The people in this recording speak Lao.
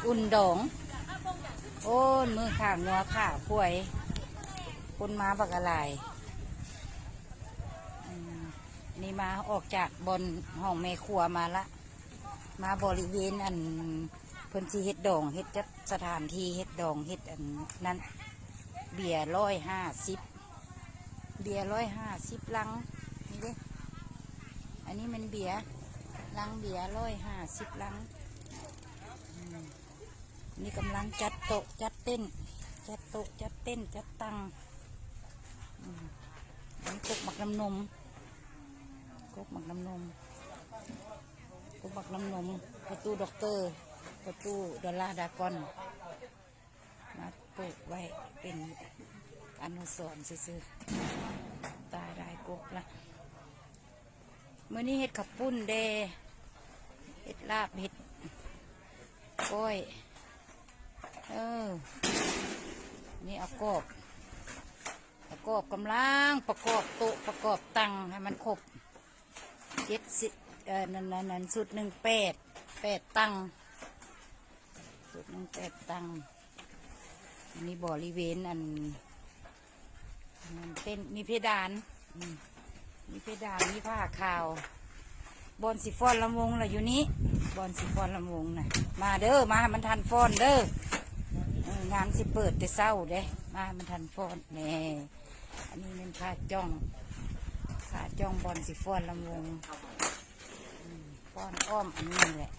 ອຸ່ນດອງ. ໂອ້ ມື້ຂ້າງົວຂ້າຄວາຍ ຄົນມາບັກຫຼາຍ. ອືມ ນີ້ມາອອກຈາກບ່ອນຫ້ອງແມ່ຄົວມາລະ ມາບໍລິເວນອັນເພິ່ນຊິເຮັດດອງ ເຮັດຈັດສະຖານທີ່ເຮັດດອງ ເຮັດອັນນັ້ນ ເບຍຮ້ອຍຫ້າສິບ ເບຍຮ້ອຍຫ້າສິບລັງ ນີ້ເດ້. ອັນນີ້ແມ່ນເບຍ ລັງເບຍຮ້ອຍຫ້າສິບລັງ. ອືມ ນີ້ກຳລັງຈັດໂຕະຈັດເຕັນ ຈັດໂຕະຈັດເຕັນຈັດຕັ່ງ. ອືມ ອັນນີ້ກົກໝາກນ້ຳນົມ ກົກໝາກນ້ຳນົມ ກົກໝາກນ້ຳນົມ ປະຕູດັອກເຕີ ປະຕູດອລລາດາກອນ ມາປູກໄວ້ເປັນອະນຸສອນຊື່ໆ. ຕາຍຫຼາຍກົກລະ. ມື້ນີ້ເຮັດເຂົ້າປຸ້ນແດ່ ເຮັດລາບ ເຮັດກ້ອຍ. ເອີ ນີ້ເອົາກອບ ເອົາກອບກຳລັງປະກອບໂຕະ ປະກອບຕັ່ງໃຫ້ມັນຄົບ ເຈັດສິບ ເອີ ນັ້ນ ນັ້ນ ນັ້ນ ຊຸດໜຶ່ງແປດ ແປດຕັ່ງ ຊຸດໜຶ່ງແປດຕັ່ງ. ອັນນີ້ບໍລິເວນອັນ ອັນນັ້ນເຕັນ ມີເພດານ ອືມ ມີເພດານ ມີຜ້າຂາວ. ບ່ອນຊິຟ້ອນລຳວົງລະຢູ່ນີ້ ບ່ອນຊິຟ້ອນລຳວົງນະ ມາເດີ ມາໃຫ້ມັນທັນຟ້ອນເດີ. ເອີ ງານຊິເປີດແຕ່ເຊົ້າເດ້ ມາໃຫ້ມັນທັນຟ້ອນ. ແນ່ ອັນນີ້ແມ່ນຜ້າຈ້ອງ ຜ້າຈ້ອງບ່ອນຊິຟ້ອນລຳວົງ ອືມ ຟ້ອນອ້ອມອັນນີ້ແຫຼະ.